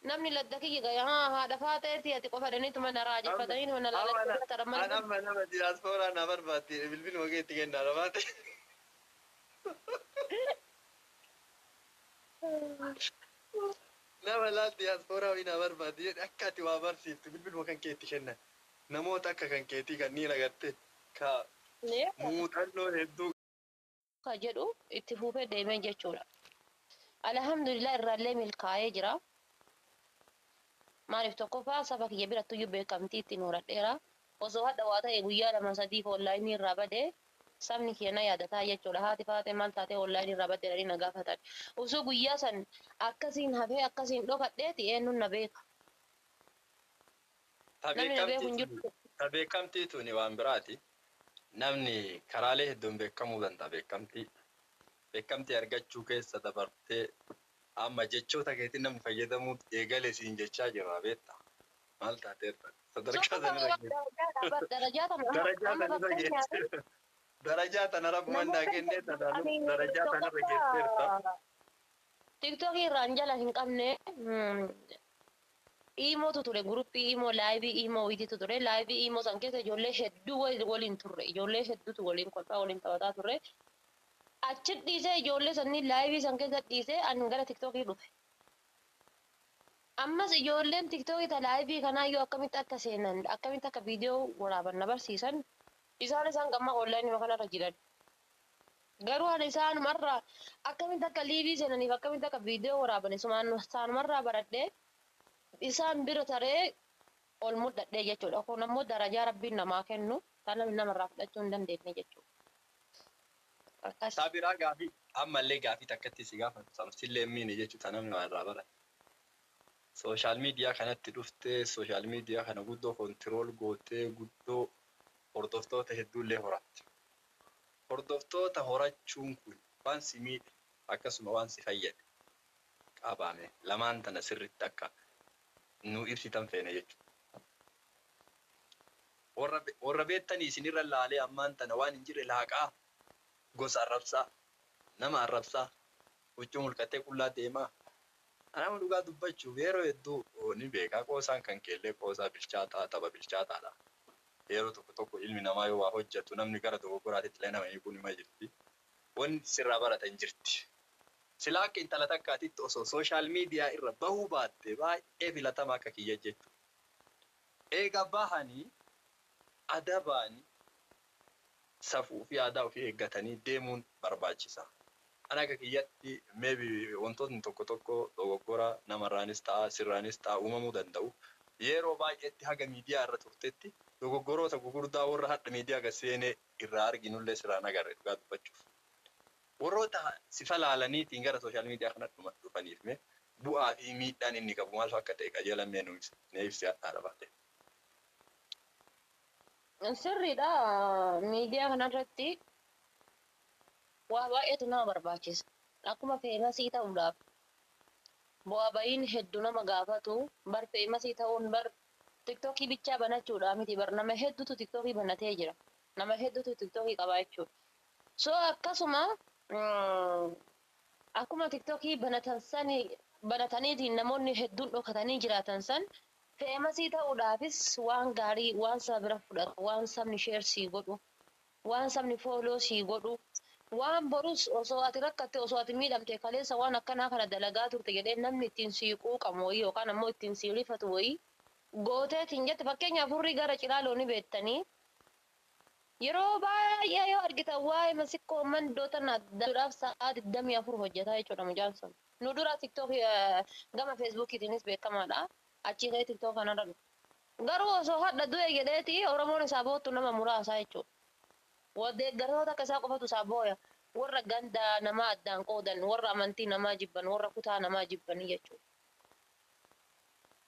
Namni ladda kiyya gahe haa haadha faaxeeti ati qofa jedhaniituma na Amma raajeffataniituma na amma laalachuu na bira taran an malee. amma nama diyaaspooraa na barbaaddi bilbiluma kee itti kenna haadha faaxee. Nama laal diyaaspooraa wayii na barbaaddi jedhe akka ati waa barsiiftu bilbiluma kan kee itti kennan. Namoota akka kan keetii kanniin agarte ka muuxannoo hedduu ka jedhu itti fuufee deemee jechuudha. Alhamdulillah irraallee milkaa'ee jira. Maaliif tokkoffaa saba kiyya birattuyyuu beekamtii ittiin horadheera. Osoo hadha waa ta'e guyyaa lama sadiif onlaayinii irraa badee sabni kiyya na yaadataa jechuudha. Haati Faaxee maal taatee onlaayinii irraa badde jedhanii na gaafatan. Osoo guyyaa san akkasiin hafee akkasiin dhokadheeti eenyuun na beeka? Ta Namni na beeku beekamtii hin tuni jiru. ta beekamtii tuni waan biraati. Namni karaalee hedduun beekamuu danda'a beekamtii. Beekamtii argachuu keessa dabartee amma jechoota keetiin namni fayyadamuu eegale siin jechaa jira beektaa. Maal taateerta? Sadarkaa Soba sanirra bar geesse. darajaadha bar darajaa tana amma Darajaa amma sanirra fakkeenyaaf geesse. Darajaa tana rabbumaan naa namoota kennee hedduu tanaanuu ani darajaa tanarra geesseerta. tokkoffaa tiktookii irraan jala hin qabne iimootu ture guruppii iimoo laayivii iimoo wayiitu ture laayivii iimoo san keessa ijoollee hedduu waliin turre ijoollee hedduutu waliin kolfaa waliin taphataa turre achi dhiisee ijoollee sanniin laayivii san keessa dhiisee ani gara tiktookii dhufe. Ammas ijoolleen tiktookii ta laayivii kanaayyuu akkamitti akka seenan akkamitti akka viidiyoo waraaban na barsiisan isaan isaan gamma onlaayinii kanarra jiran. Garuu ani isaanumarraa akkamitti akka liivii seenaniif akkamitti akka viidiyoo waraaban isumaan isaanumarraa baradhee isaan bira taree ol mul'adhee jechuudha. Kun ammoo darajaa rabbiin namaa kennu kan namni namarraa fudhachuu hin dandeenye jechuudha. Akkas. Ta biraa gaafii ammallee gaafii takkatti si gaafatu sillee miini jechuudha namni waa irraa barate. Social media kanatti dhuftee social media kana guddoo control gootee guddoo hordoftoota hedduullee horatte. Hordoftoota horachuun kun waan si miidhe akkasuma waan si fayyade qabaame lamaan tana sirritti akka nu ibsitan feene jechuudha. Warra warra beektanii isinirra laalee ammaan tana waan hin jirre laaqaa gosa arrabsaa nama arrabsaa huccuu mulqatee qullaa deemaa. Nama dhugaa dubbachuuf yeroo hedduu ni beekaa qoosaan kan keellee qoosaa bilchaataa tapha bilchaataadha. Yeroo tokko tokko ilmi namaa yoo waa hojjetu namni gara dogoggoraatitti illee nama hiikuun nima jirti. Wanti sirraa baratan jirti. Silaa akka intala takkaatitti osoo social media irra bahuu baatte baay'ee filatama akka kiyya jechuudha. Eega bahanii adabaani safuu fi aadaa ofii eeggatanii deemuun barbaachisa. Ani akka kiyyatti maybe wantootni tokko tokko dogoggora namarraanis ta'a sirraanis ta'a uumamuu danda'u. Yeroo baay'eetti haga miidiyaa irra turtetti dogoggoroota gugurdaa warra hadha miidiyaa gad seenee irraa arginullee sirraan agarre dhugaa dubbachuuf. Warroota sifa laalaniitiin gara social media kana dhufaniif mee bu'aa fi miidhaan inni qabu maal akka ta'e qajeelan mee nu ibsi mee ibsi hadhaadha baate. Sirriidha miidiyaa kanarratti waa baay'eetu nama barbaachisa. Akkuma feemasii ta'uudhaaf bu'aa ba'iin hedduu nama gaafatu bar feemasii ta'uun bar tiktookii bichaa banachuudha miti bar nama hedduutu tiktookii banatee jira. Nama hedduutu tiktookii qaba jechuudha. So akkasuma akkuma tiktookii banatan sani banataniitiin namoonni hedduun dhokatanii jiraatan san feemasii ta'uudhaafis waan gaarii waan saba bira fudhatu waan sabni share sii godhu waan sabni follow sii godhu waan borus osoo ati rakkatte osoo ati miidhamte kaleessa waan akkanaa kana dalagaa turte jedhee namni ittiin sii quuqamu wayii yookaan ammoo ittiin sii rifatu wayii gooteetiin jette fakkeenyaaf hurrii gara cilaaloo ni beektanii yeroo baay'ee yoo argitan waa'ee masikkoo mandoo tana daluudhaaf sa'aa 24 hojjetaa jechuudha mucaan sun. Nu dura tiktok gama feesbuukiitiinis beekamaadha. Achii ka'ee tiktok kanarra dhufe. Garuu osoo hadha du'e jedheeti Oromoon isaa boottu nama muraasaa jechuudha. Deeggartoota akka isaa qofatu isaa booya. Warra ganda namaa addaan qoodan, warra amantii namaa jibban, warra kutaa namaa jibbanii jechuudha.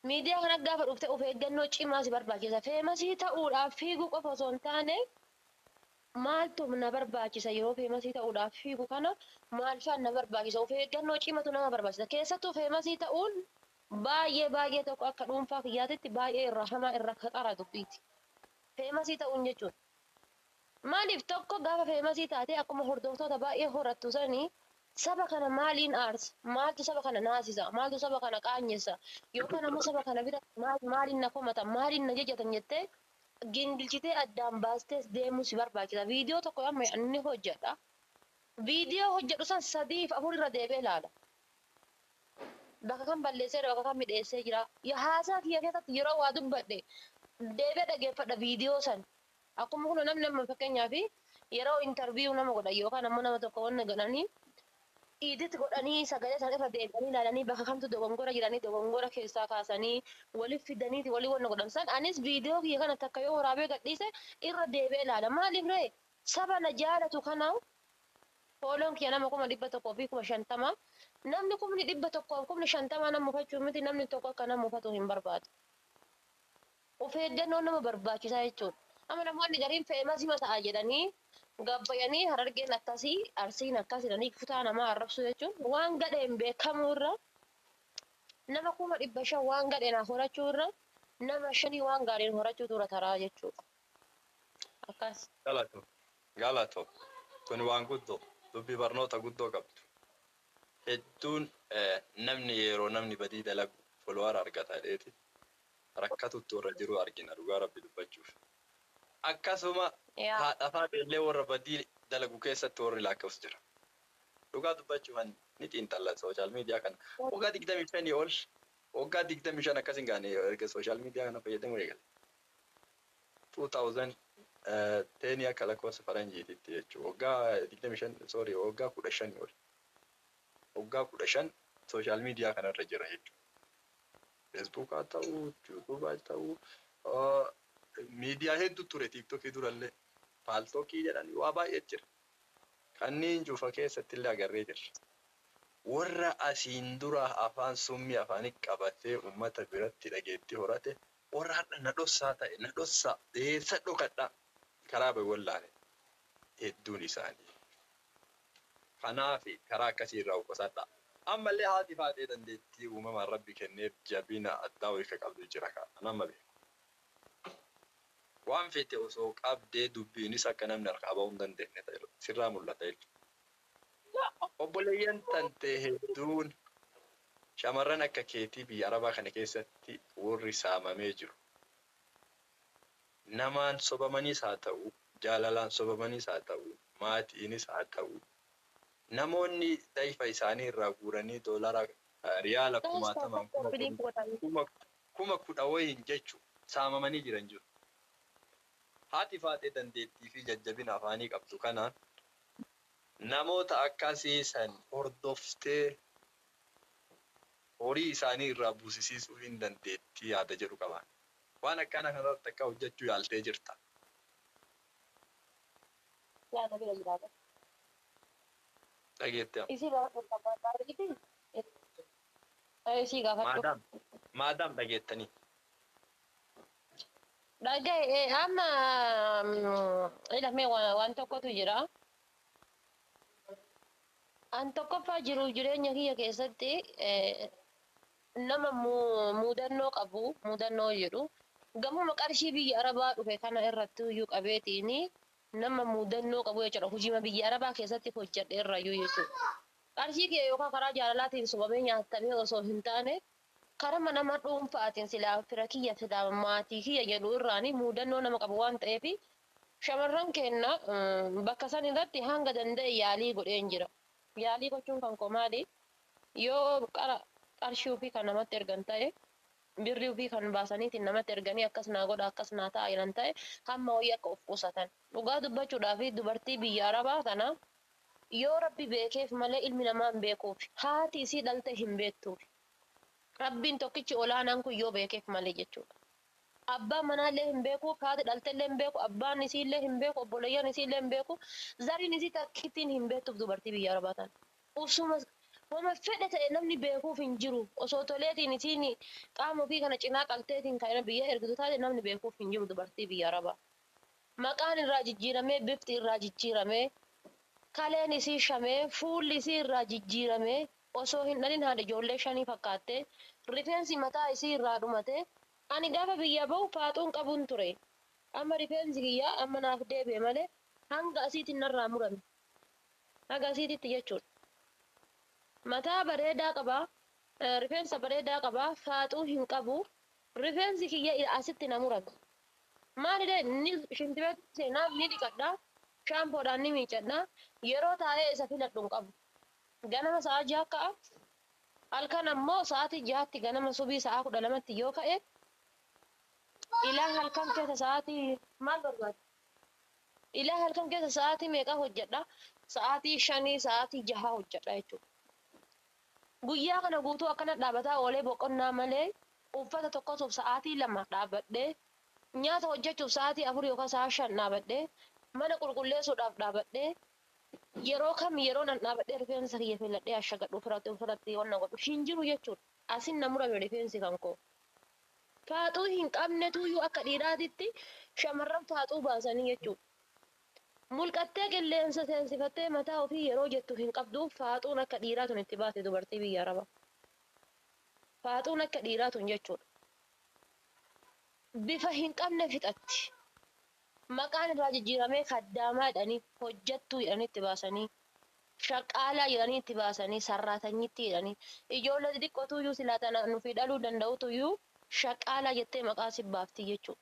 Miidiyaa kana gaafa dhufte of eeggannoo cimaa si barbaachisa. Feemasii ta'uudhaaf fiiguu qofa osoo hin taane maaltu na barbaachisa yeroo feemasii ta'uudhaaf fiigu kana maal fa'aan na barbaachisa of eeggannoo cimatu nama barbaachisa. Keessattuu feemasii ta'uun baay'ee baay'ee tokko akka dhuunfaa kiyyaatitti baay'ee irraa hamaa irra qara dubbiiti. Feemasii ta'uun jechuudha. Maaliif tokko gaafa feemasii taate akkuma hordoftoota baay'ee horattu sanii Saba kana maaliin aarsa? Maaltu saba kana naasisa? Maaltu saba kana qaanyessa? Yookaan ammoo saba kana bira maaliin na komatan? Maaliin na jajatan jettee gingilchitee addaan baastees deemuu si barbaachisa. Viidiyoo tokko amma inni hojjedha. Viidiyoo hojjedhu san sadiif afur irra deebi'ee ilaala. Bakka kan balleessee bakka kan midheessee jira. Haasaa kiyya keessatti yeroo waa dubbadhe deebi'ee dhageeffadha viidiyoo san. Akkuma kun namni amma fakkeenyaaf yeroo interview nama godhan yookaan ammoo nama tokko wanna godhanii edit godhanii sagalee isaan irra deebi'anii ilaalanii bakka kamtu dogongora jiranii dogongora keessaa kaasanii waliif fidaniiti walii wanna godhan san anis viidiyoo kiyya kana takka yoo waraabee gadhiise irra deebi'ee ilaala. Maaliif ree saba na jaalatu kana fooloon kiyya nama 150,000, namni 150,000 nama mufachuu miti, namni tokko akka nama mufatu hin barbaadu. Of eeggannoon nama barbaachisaa jechuudha. Amma namoonni gariin famous ta'a jedhanii gabbayanii Harargeen akkasii, Arsiin akkas jedhanii kutaa namaa arrabsuu jechuun waan gadheen beekamuu irra, nama 500,000 waan gadheen horachuu irra, nama shanii waan gaariin horachuu dura taraa jechuudha. Akkas. Galatoo. Galatoo. Kun waan guddoo dubbii barnoota guddoo qabdu. Hedduun namni yeroo namni badii dalagu follower argata jedheeti rakkatutti warra jiru argina, dhugaa Rabbi dubbachuuf. Akkasuma haadha faadha warra badii dalagu keessatti warri lakkaa'us jira. Dhugaa dubbachuuf ni xiinxalla social media kana. Waggaa 25 ol, waggaa 25 akkas hin gaane erga social media kana fayyadamuu eegale. 2010 akka lakkoofsa faranjiititti jechuudha. Waggaa 25, sorry, waggaa 15 ol. Waggaa 15 social media kanarra jira jechuudha. Facebook haa ta'u, YouTube haa ta'u, miidiyaa hedduu ture TikTokii durallee. Paltalkii jedhanii waa baay'ee jira. Kanneen cufa keessatti illee agarree jirra. Warra asiin dura afaan summii afaanii qabatee uummata biratti dhageettii horate, warra har'a na dhossaa ta'e, na dhossaa eessa dhokadha karaa bai wallaale hedduun isaanii. Kanaaf karaa akkasii irraa qusadha. Ammallee haati faatee dandeettii uumamaan Rabbi kenneef jabina addaa wayii qabdu jira kan amma beeku. Waan fete osoo qabdee dubbiinis akka namni harkaa bahuu hin dandeenye sirraa mul'ata jechuudha. Obboleeyyan tantee hedduun shamarran akka keetii biyya Arabaa kana keessatti warri saamamee jiru. Namaan sobamaniis haa ta'u, jaalalaan sobamaniis haa ta'u, maatiinis haa ta'u, namoonni dayfa isaanii irraa guuranii doolara riyaala kumaatamaan 10,000 wayiin jechu saamamanii jiran jiru. Haati faatee dandeettii fi jajjabina afaanii qabdu kanaan namoota akkasii san hordoftee horii isaanii irraa buusisiisuu hin dandeettii yaada jedhu qaban. Waan akkana kanarratti akka hojjechuu yaaltee jirta. Yaada bira jiraata. Dhageettee amma. Isii gaafadhu. Isii gaafadhu. Maadaam maadaam dhageettanii. Dhagaye, amma ilame waan tokkotu jira. An tokkoffaa jiruuf jireenya kiyya keessatti nama muudannoo qabu, muudannoo jedhu gamuma qarshii biyya Arabaa dhufe kana irratti iyyuu qabeetiin nama muudannoo qabu jechuudha. Hojiima biyya Arabaa keessatti hojjedhe irrayyuu jechuudha. Qarshii kiyya yookaan karaa jaalalaatiin sobamee nyaatamee osoo hin taane, karama nama dhuunfaatiin silaa fira kiyya silaa maatii kiyya jedhu irraanii muudannoo nama qabu waan ta'eef, shamarran keenya bakka san irratti hanga danda'e yaalii godheen jira. Yaalii gochuun kan koo maali? Yoo qara qarshii ofii kan namatti ergan ta'e, birrii ofii kan baasaniitiin namatti erganii akkas naa godha, akkas naa ta'a jedhan ta'e, hamma wayii akka of qusatan. Dhugaa dubbachuudhaa fi dubartii biyya Arabaa kana yoo Rabbi beekeef malee ilmi namaa hin beekuuf, haati isii dhalte hin beektuuf. Rabbiin tokkichi olaanaan kun yoo beekeef malee jechuudha. Abbaan manaallee hin beeku, haati dhaltellee hin beeku, abbaan isiillee hin beeku, obboleeyyan isiillee hin beeku, zariin isii takkittiin hin beektuuf dubartii biyya Arabaa tana. Usuma wama fedhe ta'e namni beekuuf hin jiru. Osoo toleetiin isiin qaama ofii kana cinaa qalteetiin kan biyya ergitu taate, namni beekuuf hin jiru dubartii biyya Arabaa. Maqaan irraa jijjiiramee, bifti irraa jijjiiramee, kaleen isii shamee, fuulli isii irraa jijjiiramee, osoo hin dhalin haadha ijoollee shanii fakkaattee, rifeensi mataa isii irraa dhumate. Ani gaafa biyya bahu faaxuun qabuun ture. Amma rifeensi kiyyaa amma naaf deebi'e malee hanga asiitiin narraa murame. Haga asiititti jechuudha. Mataa bareedaa qaba. Rifeensa bareedaa qaba. Faaxuu hin qabu. Rifeensi kiyya asitti na murame. Maalidha ni shintibeetti seenaa ni dhiqadha. Shaampoodhaan ni miicadha. Yeroo taa'ee isa filadhu hin qabu. Ganama sa'a 6 ka'a. Halkan ammoo sa'aatii 6tti ganama subii sa'a 12tti yoo ka'e ilaa halkan keessa sa'aatii maal barbaada? Ilaa halkan keessa sa'aatii meeqa hojjedha? Sa'aatii 5 sa'aatii 6 hojjedha jechuudha. Guyyaa kana guutuu akkana dhaabataa oolee boqonnaa malee uffata tokkosuuf sa'aatii 2 dhaabadhee nyaata hojjechuuf sa'aatii 4 yookaan sa'a 5 dhaabadhee mana qulqulleessuudhaaf dhaabadhee yeroo kam yeroo nan dhaabadhee rifeensa kiyya filadhee ashagadhu ofirratti ofirratti wanna godhu hin jiru jechuudha. Asin na murame rifeensi kan koo. Faaxuu hin qabnetuyyuu akka dhiiraatitti shamarran faaxuu baasanii jechuudha. Mulqattee qilleensa seensifattee mataa ofii yeroo jettu hin qabdu faaxuun akka dhiiraa tun itti baate dubartii biyya Arabaa. Faaxuun akka dhiiraa tun jechuudha. Bifa hin qabne fixatti. Maqaan irraa jijjiiramee kaddaamaa jedhanii hojjettuu jedhanii itti baasanii shaqaalaa jedhanii itti baasanii sarraatanyitti jedhanii ijoollee xixiqqootuyyuu silaa tana nufi dhaluu danda'utuyyuu shaqaalaa jettee maqaa si baafti jechuudha.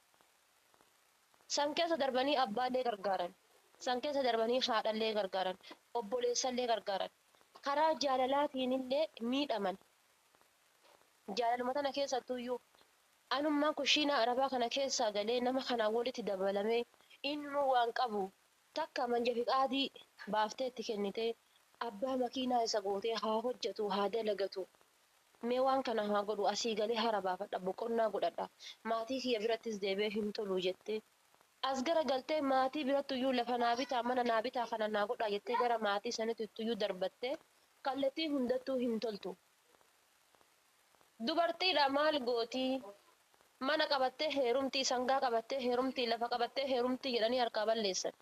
San keessa darbanii abbaallee gargaaran. San keessa darbanii haadhallee gargaaran. Obboleessallee gargaaran. Karaa jaalalaatiinillee miidhaman. Jaalaluma tana keessattuyyuu anummaan kushiinaa arabaa kana keessaa galee nama kanaan walitti dabalamee innuu waan qabu takka manja fiqaadii baaftee itti kennitee abbaa makiinaa isa gootee haa hojjetu haa dalagatu. Mee waan kana haa godhu asii galee hara baafadha boqonnaa godhadha maatii kiyya birattis deebi'ee hin tolu jettee as gara galtee maatii birattuyyuu lafa naa bitaa mana naa bitaa kana naa godhaa jettee gara maatii sanitti darbattee kallattii hundattuu hin toltu. Dubartiidha maal gootii? Mana qabattee heerumtii, sangaa qabattee heerumtii, lafa qabattee heerumtii jedhanii harkaa balleessan.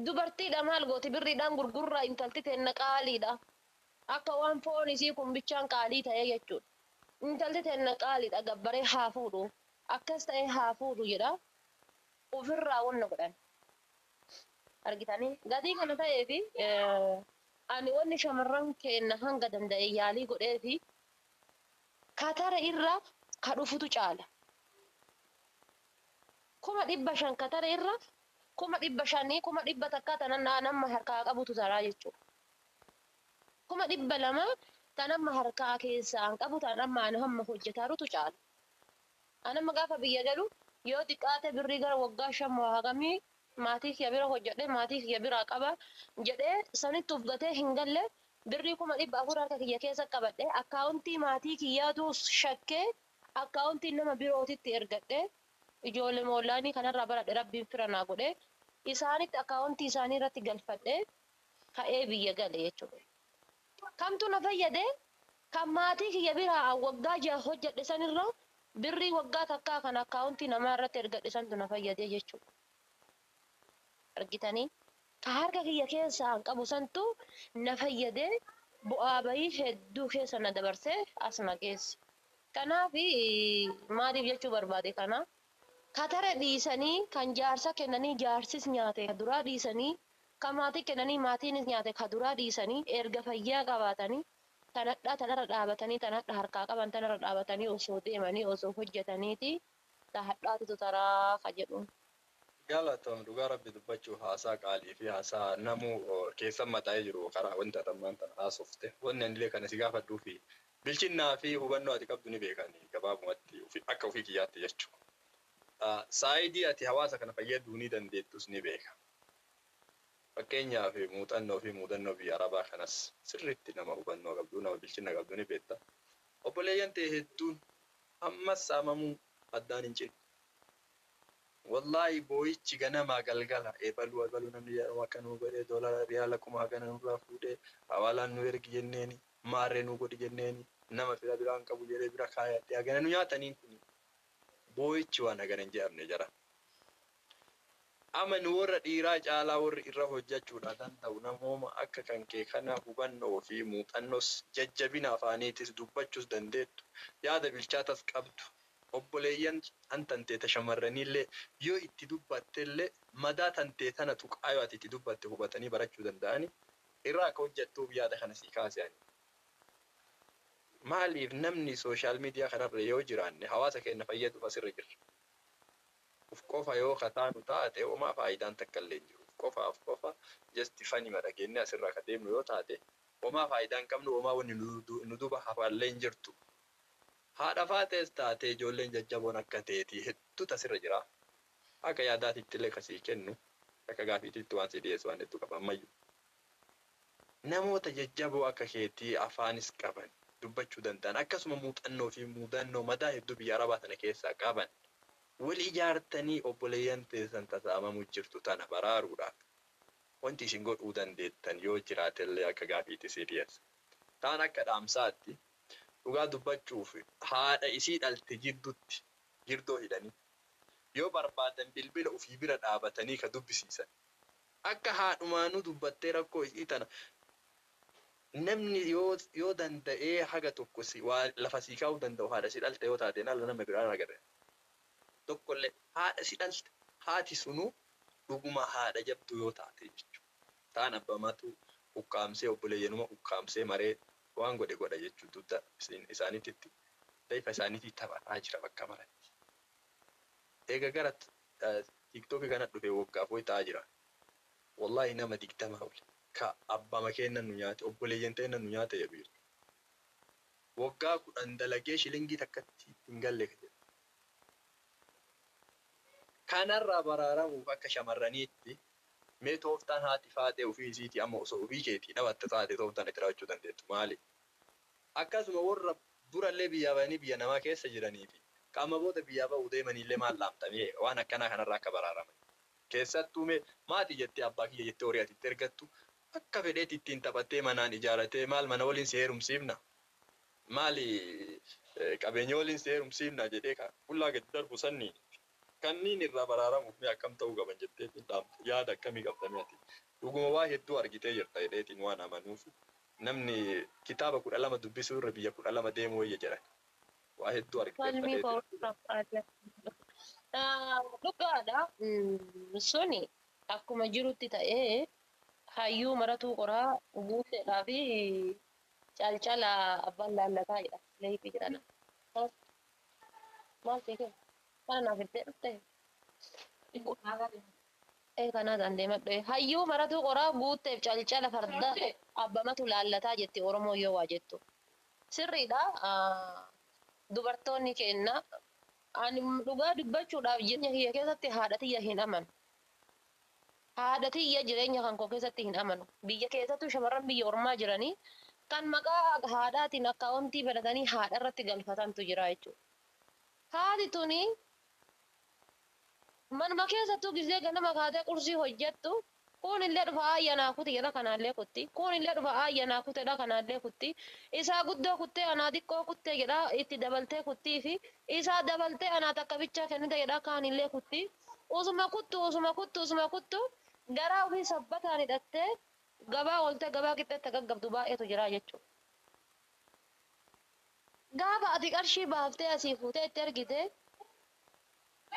Dubartiidha maal gooti? Birriidhaan gurgurraa intalti teenna qaaliidha. Akka waan foon isii kun bichaan qaalii ta'ee jechuudha. Intalti teenna qaaliidha gabbaree haa fuudhu. Akkas ta'ee haa fuudhu jedha. Ofirraa wanna godhan. Argitanii? Gatii kana ta'eefi ani wanni shamarran keenna hanga danda'e yaalii godheefi katara irra ka dhufutu caala. 500,000 katara irra 500,000 100,000 tanan nama harkaa qabutu taraa jechuudha. 200,000 tan amma harkaa keessaan qabu tan amma ani hamma hojjetaarutu caala. Ani amma gaafa biyya galu yoo xiqqaate birrii gara waggaa 5 moo hagamii maatii kiyya bira hojjedhee maatii kiyya biraa qaba jedhee sanitti of gatee hin galle birrii 400,000 harka kiyya keessa qabadhee akkaawuntii maatii kiyyaatu shakkee akkaawuntii nama birootitti ergadhee ijoollee moolaanii kanarraa baradhe rabbiin fira naa godhee isaanitti akkaawuntii isaanii irratti galfadhee ka'ee biyya gale jechuudha. Kamtu na fayyade kan maatii kiyya biraa waggaa 6 hojjedhe sanirra birrii waggaa takkaa kan akkaawuntii namaa irratti ergadhe santu na fayyade jechuudha. Argitanii? Ka harka kiyya keessaa hin qabu santu na fayyade bu'aa bayii hedduu keessa na dabarsee as na geesse. Kanaaf maaliif jechuu barbaade kana? Katara dhiisanii kan jaarsa kennanii jaarsis nyaate ka duraa dhiisanii kan maatii kennanii maatiinis nyaate ka duraa dhiisanii erga fayyaa qabaatanii tanadhaa tanarra dhaabatanii tanadha harkaa qaban tanarra dhaabatanii osoo deemanii osoo hojjetaniiti tahadhaatitu taraa ka jedhu. Galatoom dhugaa rabbi dubbachuuf haasaa qaalii fi haasaa namuu keessa mataa'ee jiru karaa wanta ammaan tana haasofte. Wanni anillee kana si gaafadhuu fi bilchinnaa fi hubannoo ati qabdu ni beekani gabaabumatti akka ofii kiyyaatti jechuudha. Saayidii ati hawaasa kana fayyaduu ni dandeettus ni beeka. Fakkeenyaaf muuxannoo fi muudannoo biyya Arabaa kanas sirriitti nama hubannoo qabdu nama bilchinna qabdu ni beekta. Obboleeyyan ta'e hedduun ammas saamamuu addaan hin cinne. Wallaahi boo'ichi ganamaa galgala eebaluu eebaluu namni jedhamu akka nu godhee doolara riyaala kuma hagana nurraa fuudhee hawaalaan nu ergi jenneeni maarree nu godhi jenneeni nama fira biraan qabu jedhee bira kaayadhee hagana nu nyaataniin kun boo'ichi waan hagana hin jedhamne jara. Ama nu warra dhiiraa caalaa warri irra hojjechuudha danda'u namooma akka kan kee kana hubannoo fi muuxannoos jajjabina afaaniitis dubbachuus dandeettu yaada bilchaatas qabdu. Obboleeyyan an tanteeta shamarraniillee yoo itti dubbattellee madaa tantee tana tuqaa yoo ati itti dubbatte hubatanii barachuu danda'ani. Irraa akka hojjettuuf yaada kana sii kaase ani. Maaliif namni social media kanarra yoo jiraanne hawaasa keenya fayyaduuf asirra jirra. Uf qofa yoo kataanu taate homaa faayidaan takka illee hin jiru. Uf qofaaf qofa just funny dhageenye asirraa ka deemnu yoo taate homaa faayidaan qabnu, homaa wanni nu duba hafallee hin jirtu. Haadha faatees taate ijoolleen jajjaboon akka teetii hedduutu asirra jira. Akka yaadaatitti illee kasii kennu, akka gaafiititti waan si dhiyeessu waan hedduu qaba ammayyuu. Namoota jajjaboo akka keetii afaanis qaban, dubbachuu danda'an, akkasuma muuxannoo fi muudannoo madaa hedduu biyya arabaa tana keessaa qaban wal ijaartanii obboleeyyan teessan tasaamamuu jirtu tana baraaruudhaaf wanti isin godhuu dandeettan yoo jiraatellee akka gaafiitti si dhiyeessa. Taan akka dhaamsaatti, dhugaa dubbachuuf, haadha isii dhalte jidduutti girdoo hidhanii yoo barbaadan bilbila ofii bira dhaabatanii ka dubbisiisan. Akka haadhumaanuu dubbattee rakkoo isii tana namni yoo danda'ee haga tokko si waa lafa sii kaa'uu danda'u haadha si dhalte yoo taate ala nama biraan agarre. Tokkollee haadha si dhalte, haati sunuu dhuguma haadha jabduu yoo taate jechuudha. Taan abbamatu ukkaamsee, obboleeyyanuma ukkaamsee maree waan godhe godha jechuudha. Dugda isaaniitti daifa isaaniitti taphataa jira bakka maratti. Eega gara TikTokii kana dhufe waggaaf wayi ta'aa jira. Wallaahi nama 20 oli ka abbama kennan nu nyaate, obboleeyyan ta'ennan nu nyaate jedhu jechuudha. Waggaa 10 dalagee shilingii takkatti hin galle ka jedhu. Kanarraa baraaramuuf akka shamarraniitti mee tooftaan haati faatee ofii isiitii amma osoo ofii keetii dhabatte taate tooftaan itti raawwachuu dandeettu maali? Akkasuma warra durallee biyyaa bahanii biyya namaa keessa jiranii fi qaama booda biyyaa bahuu deemaniillee maal dhaamtamee waan akkanaa kanarraa akka baraaraman? Keessattuu mee maatii jettee, abbaa kiyya jettee horii ati itti ergattu akka fedheetti ittiin taphattee manaan ijaaratee maal mana waliin si heerumsiifna? Maali qabeenya waliin si heerumsiifna jedhee ka qullaa gadi darbu sanniin kanniin irraa baraaramuuf mee akkam ta'uu qaban jetteetiin dhaamta? Yaada akkamii qabda mee ati? Dhuguma waa hedduu argitee jirta jedheetiin waan amanuuf, namni kitaaba 12 dubbisuu irra biyya 12 deemuu wayya jedhan. Waa hedduu argiteerta Falmii jedheetiin. Dhugaadha. Suni akkuma jirutti ta'ee hayyuu maratuu qoraa guuteedhaa fi calcala abbaan laallataa jedha. Leeyifii jedhana. Maal ta'e kana naaf iddee dhufte? Ee, kanaa deemadhe. Hayyuu maratuu qoraa guutteef calcala farda abbamatu laallataa jetti Oromoo yoo waa jettu. Sirriidha. Dubartoonni keenya, ani dhugaa dubbachuudhaaf, jireenya kiyya keessatti haadha tiyya hin amanu. Haadha tiyya jireenya kan koo keessatti hin amanu. Biyya keessattuu shamarran biyya ormaa jiranii kan maqaa haadhaatiin akkaawwantii banatanii haadha irratti galfatantu jira jechuudha. Haati tuni manuma keessattuu gizee ganama kaatee qursii hojjettu kun illee dhufa aayyanaa kuti jedha, kanaallee kutti. Kun illee dhufa aayyanaa kutedha, kanaallee kutti. Isaa guddoo kuttee anaa xiqqoo kuttee jedha, itti dabaltee kuttii fi isaa dabaltee anaa takka bichaa kennite jedha, kaanillee kutti. Usuma kuttu, usuma kuttu, usuma kuttu, garaa ofii sabbataan hidhattee gabaa ooltee gabaa qixxeetti gaggabdu baay'eetu jira jechuudha. Gaafa ati qarshii baaftee asii fuutee itti ergite,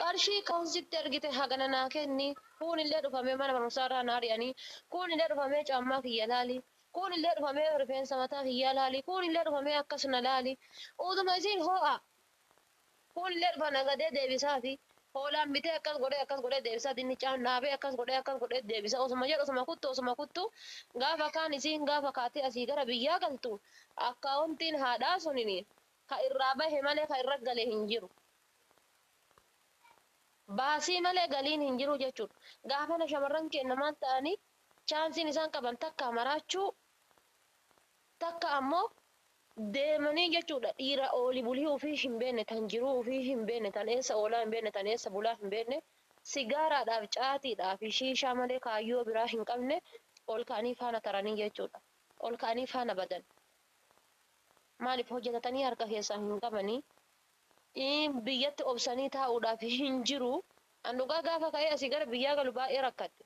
qarshii kaunsitti ergite hagana naa kenni, kun illee dhufamee mana barumsaa irraa naa ari'anii, kun illee dhufamee caammaa kiyya laali, kun illee dhufamee rifeensa mataa kiyyaa laali, kun illee dhufamee akkas na laali. Utuma isiin ho'a kun illee dhufa nagadee deebisaa fi hoolaan bitee akkas godhee akkas godhee deebisaa, dinnichaan dhaabee akkas godhee akkas godhee deebisa, osuma jedhu osuma kuttu osuma kuttu, gaafa kaan isiin gaafa kaatee asii gara biyyaa galtu akkaawuntiin haadhaa sunini ka irraa bahe malee ka irra gale hin jiru. Baasii malee galiin hin jiru jechuudha. Gaafana shamarran keenya maal ta'anii, chaansiin isaan qaban takka maraachuu, takka ammoo deemanii jechuudha, dhiira oolii bulii ofii hin beekne, tan jiruu ofii hin beekne, tan eessa oolaa hin beekne, tan eessa bulaa hin beekne, sigaaraadhaaf caatiidhaaf shiishaa malee kaayyoo biraa hin qabne ol ka'anii faana taranii jechuudha. Ol ka'anii faana badan. Maaliif hojjetatanii harka keessaa hin qabanii? Biyyatti obsanii taa'uudhaaf hin jiru. An dhugaa gaafa ka'ee asii gara biyyaa galu baay'ee rakkadhe.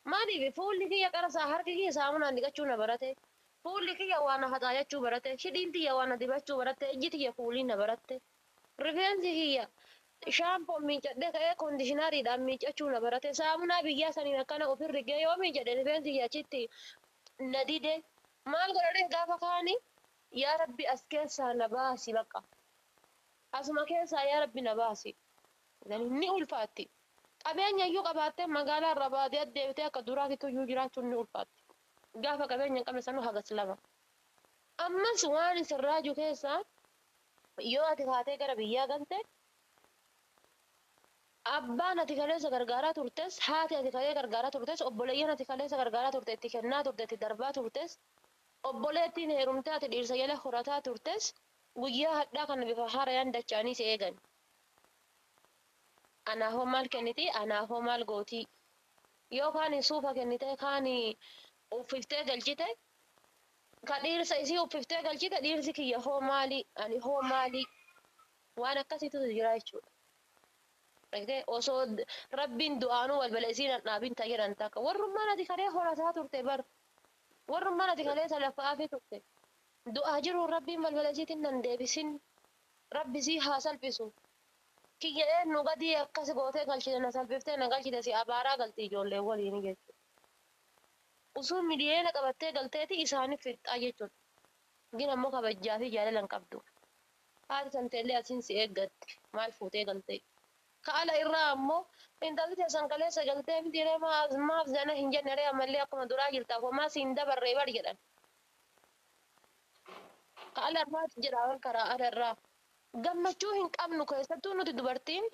Maaliif fuulli kiyya qarasaa, harki kiyya saamunaan dhiqachuu na barate. Fuulli kiyya waa na haxaayachuu barate. Hidhiin tiyya waa na dibachuu baratte. Ijji tiyya kuulii na baratte. Rifeensi kiyya Shaampoon miiccadhee ka'ee koondishinaariidhaan miiccachuu na barate. Saamunaa biyyaa saniin akkana ofirra rigee yoo miiccadhe rifeensi achitti na dide. Maal godhadhee gaafa kaani, yaa Rabbi, as keessaa na baasi, bakka. Asuma keessaa yaa Rabbi na baasi. Ni ulfaatti. Qabeenya iyyuu qabaattee magaalaa irraa baadiyyaa deebitee akka duraatitti iyyuu jiraachuun ni ulfaatti. Gaafa qabeenya hin qabne sanuu hagas lama. Ammas waan isin raaju keessaa, yoo ati kaatee gara biyyaa galte, abbaan ati kaleessa gargaaraa turtes, haati ati kalee gargaaraa turtes, obboleeyyan ati kaleessa gargaaraa turte, itti kennaa turte, itti darbaa turtes, obboleettiin heerumtee ati dhiirsa jala horataa turtes, guyyaa hadhaa kana bifa haarayaan dacha'anii si eegan. Anaafoo maal kenniti? Anaafoo maal gootii? Yoo kaan suufa kennite, kaan uffiftee galchite, ka dhiirsa isii uffiftee galchite, dhiirsi kiyya hoo maali? Ani hoo maali? Waan akkasiitu jira jechuudha. Osoo Rabbiin du'aanuu balbala isiin hin dhaabin ta jedhan takka. Warrummaan ati kalee horataa turte bar. Warrummaan ati kalee salaffa'aafii turte. Du'aa jiruun Rabbiin balbala isiitiin nan deebisin. Rabbi sii haa salphisu. Kiyya eenyu gadii akkas gootee galchite, na salphiftee na galchite, si abaaraa galti ijoollee waliin jechuudha. Osoo miliyoona qabattee galteeti isaaniif fixxaa jechuudha. Gin ammoo kabajaa fi jaalala hin qabdu. Haati tanteellee asiin si eeggatti. Maal fuutee galtee? Ka ala irraa ammoo intalli teessan kaleessa galtee miti ree, maaf zana hin jenne ree, ammallee akkuma duraa jirta, homaa siin dabarree bar jedhan. Ka ala irraati jedha karaa ala irraa. Gammachuu hin qabnu, keessattuu nuti dubartiin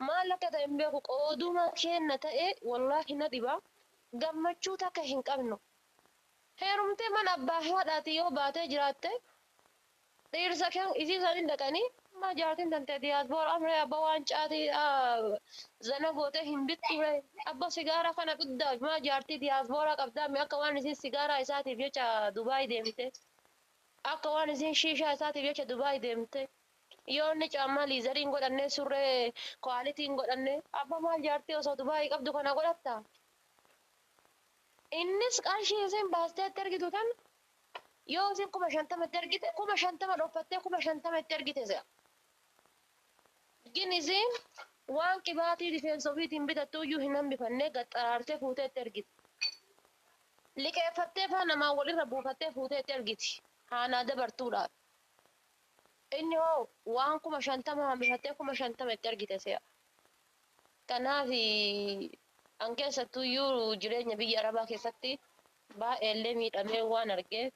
maal akka ta'e hin beeku, qooduma keenna ta'e, wallaahi na dhiba. Gammachuu takka hin qabnu. Heerumtee mana abbaa haadhaati yoo baatee jiraatte, dhiirsa kee isii isaanii dhaqanii, ma jaartiin tantee diyaaspoora amree, abba waan caatii zana gootee hin bittu ree, abba sigaaraa kana dhuddaa, maa jaartii diyaaspoora qabdaa, mi akka waan isin sigaaraa isaatiif jecha Dubaay deemte, akka waan isin shiishaa isaatiif jecha Dubaay deemte, yoo inni caammaa leatheriin godhanne, surree qualityn godhanne, abba maal jaartii osoo Dubaay qabdu kana godhatta? Innis qarshii isin baasteetti ergitu tan, yoo isin 50,000 itti ergite, 50,000 dhoffattee 50,000 itti ergite se'a. Gin isin waan qibaatii rifeensa ofiitiin bitattu iyyuu hin hambifannee gaxxaraartee fuutee itti ergite. Liqeeffattee faa namaan walirra buufattee fuutee itti ergiti. Haanaa dabartuudhaaf. Inni hoo waan 50,000 hambifattee 50,000 itti ergite se'a. Kanaaf an keessattuyyuu jireenya biyya Arabaa keessatti baay'eellee miidhamee waan argeef,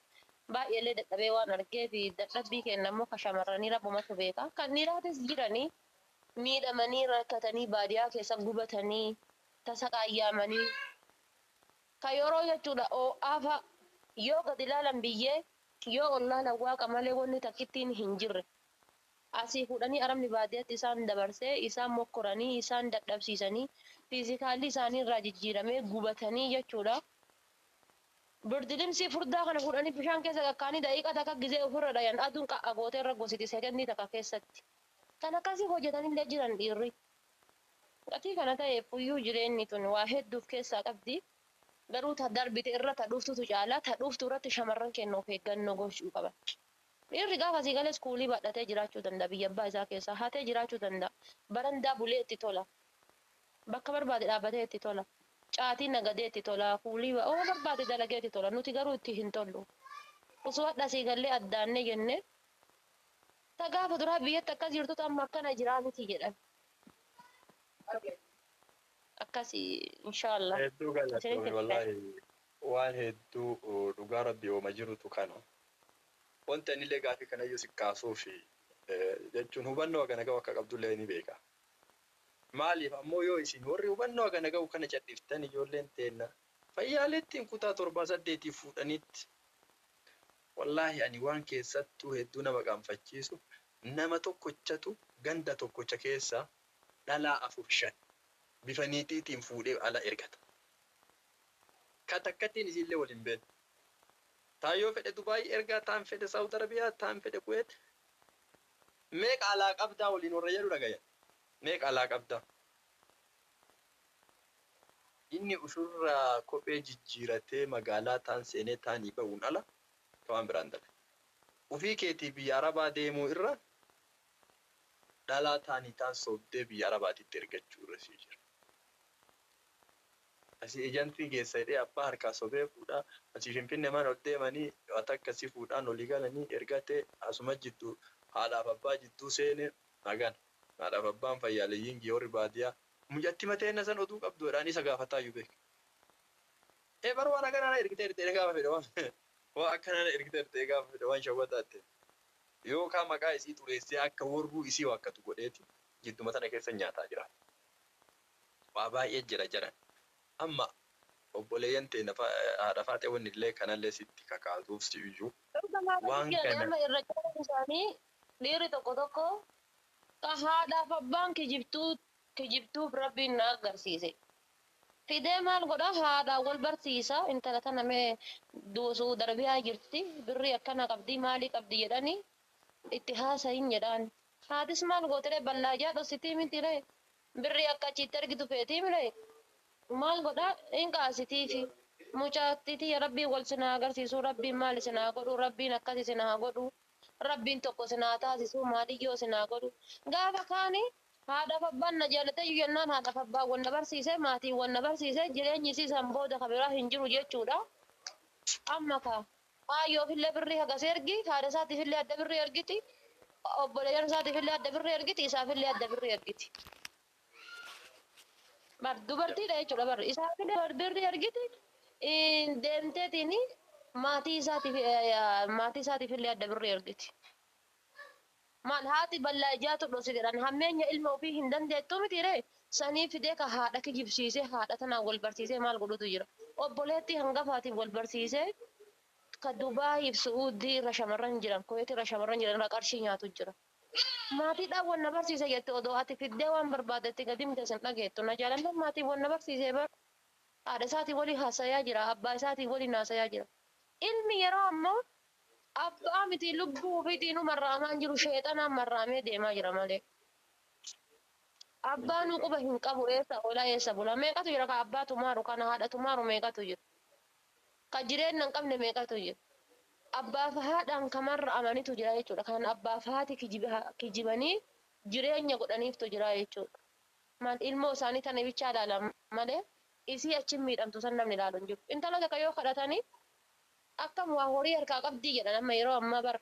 baay'eellee dadhabee waan argeef, dadhabbii keenya immoo ka shamarranii rabbumatu beeka. Kan dhiiraatis jiranii miidhamanii rakkatanii baadiyyaa keessa gubatanii tasa qaayyaamanii ka yeroo jechuudha oo'aafa yoo gad ilaalan biyyee, yoo ol laalan waaqa malee wanni takkittiin hin jirre. Asii fuudhanii Arabni baadiyyaatti isaan dabarsee, isaan mokkoranii, isaan dadhabsiisanii, physically isaanii irraa jijjiiramee gubatanii jechuudha. Birdilimsii furdaa kana fuudhanii bishaan keessa kakkaanii daqiiqaa takka gizee ofirra dhayan aduun qa'a gootee irra gositi sekendii takka keessatti. Kan akkasii hojjetanillee jiran dhiirri. Gatii kana ta'eef iyyuu jireenyi tun waa hedduuf keessaa qabdi. Garuu ta darbite irra ta dhuftutu caala. Ta dhuftu irratti shamarran keenya of eeggannoo gochuu qaban. Dhiirri gaafa asii galees kuulii baadhatee jiraachuu danda'a, biyya abbaa isaa keessaa hatee jiraachuu danda'a. Barandaa bulee itti tola. Bakka barbaade dhaabbatee itti tola. Caatii nagadee itti tola. Kuulii oo barbaade dalagee itti tola. Nuti garuu itti hin tollu. Osoo hadha asii gallee addaannee jennee, ta gaafa duraa biyyatti akkas jirtutu amma akkana jiraa miti jedhan. Akkasii, inshaallah. Hedduu galatoomi, wallaahi waan hedduu, dhugaa Rabbi ooma jirutu kana. Wanti anillee gaafii kanayyuu si kaasuuf jechuun hubannoo hagana gahu akka qabdullee ni beeka. Maaliif ammoo yoo isin warri hubannoo hagana gahu kana cadhiftan, ijoolleen teenna fayyaaleettiin kutaa torbaa saddeetii fuudhanitti, wallaahi ani waan keessattuu hedduu nama qaanfachiisu, nama tokkochatu ganda tokkocha keessa dhalaa afur shan bifa niitiitiin fuudhee ala ergata. Ka takkattiin isiillee waliin beektu. Taan yoo fedhe Dubaay ergaa, taan fedhe Saawud Arabiyaa, taan fedhe Kuweet. Meeqa alaa qabdaa waliin warra jedhu dhagayan. Meeqa alaa qabdaa? Inni ushurraa kophee jijjiiratee magaalaa taan seenee taanii ba'uun ala ka waan biraan dalagu. Ufii keetii biyya Arabaa deemuu irra Dhalaa taanii taan sobdee biyya Arabaatitti ergachuu irra sii jira. Asii ejantii geessa jedhee abbaa harkaa sobee fuudhaa, asii Finfinne mana ol deemanii waan akkasii fuudhaan olii galanii ergatee asuma jidduu haadhaaf abbaa jidduu seene hagana. Haadhaaf abbaan fayyaaleyyiin warri baadiyyaa mucatti mateenna san oduu qabduudhaan isa gaafataayyuu beeka. Ee bar waan akkanaa na ergitee ergitee gaafa fedhe waan waan akkanaa na ergitee ergitee gaafa fedhe waan shawwataatti. Yookaan maqaa isii xureessee akka warruu isii waakkatu godheeti jidduma tana keessa nyaataa jira. Waa baay'ee jira jaran. Amma obboleeyyan teenya haadha faatee wanni illee kanallee sitti kakaasuuf si iyyuu waan kana Amma irra caalaan isaanii dhiirri tokko tokko ka haadhaaf abbaan kijibtuu kijibtuuf Rabbiin na agarsiise. Fidee maal godha, haadhaan wal barsiisa, intala tana mee duusuu darbiyaa jirti, birrii akkana qabdi, maalii qabdi jedhanii itti haasayin jedhaan. Haatis maal gootiree, ballaajaa dhossitii mitiree, birrii akka achitti argitu feetii miree, maal godha, hin qaasitiifi mucaattiiti, Rabbiin wal sinaa agarsiisu, Rabbiin maal isinaa godhu, Rabbiin akkas isinaa godhu, Rabbiin tokko sinaa taasisu, maaliyyoo sinaa godhu. Gaafa kaani haadhaaf abbaan na jaalate jennaan, haadhaaf abbaan wanna barsiise, maatiin wanna barsiise, jireenyi isii san booda ka biraa hin jiru jechuudha. Amma ka aayyoofillee birrii hagas ergi, haadha isaatiifillee adda birrii ergiti, obboleeyyan isaatiifillee adda birrii ergiti, isaafillee adda birrii ergiti. Bar dubartiidha jechuudha, bar isaafillee birrii ergiti, deemteetiin maatii isaatiifillee adda birrii ergiti. Maal, haati ballaa ijaatu dhosite jedhan, hammeenya ilma ofii hin dandeettu miti ree? Sanii fidee ka haadha kijibsiisee, haadha tanaan wal barsiisee maal godhutu jira. Obboleettii hangafaatiin wal barsiisee ka Dubaayiif Su'uudii irra shamarran jiran, Kuweet irra shamarran jiran irra qarshii nyaatu jira. Maatiidhaan wanna barsiise jette, odoo ati fiddee waan barbaadetti gadi mite sin dhageettu. Na jaalannan maatiin wanna barsiisee bar haadha isaatii waliin haasayaa jira, abbaa isaatii waliin haasayaa jira. Ilmi yeroo ammoo abbaa miti, lubbuu ofiitiin marraamaan jiru, sheexanaan marraamee deemaa jira malee. Abbaan quba hin qabu, eessa oola, eessa bula. Meeqatu jira ka abbaa tumaaru, kana haadha tumaaru meeqatu jira. Ka jireenya hin qabne meeqatu jira. Abbaaf haadhaan kamarra amanitu jira jechuudha. Kan abbaaf haati kijibanii jireenya godhaniiftu jira jechuudha. Maal, ilmoo isaanii tana bichaa ilaalan malee isii achi miidhamtu san namni ilaalu hin jiru. Intala takka yoo kadhatanii akkam waa horii harkaa qabdii jedhan, amma yeroo ammaa bara.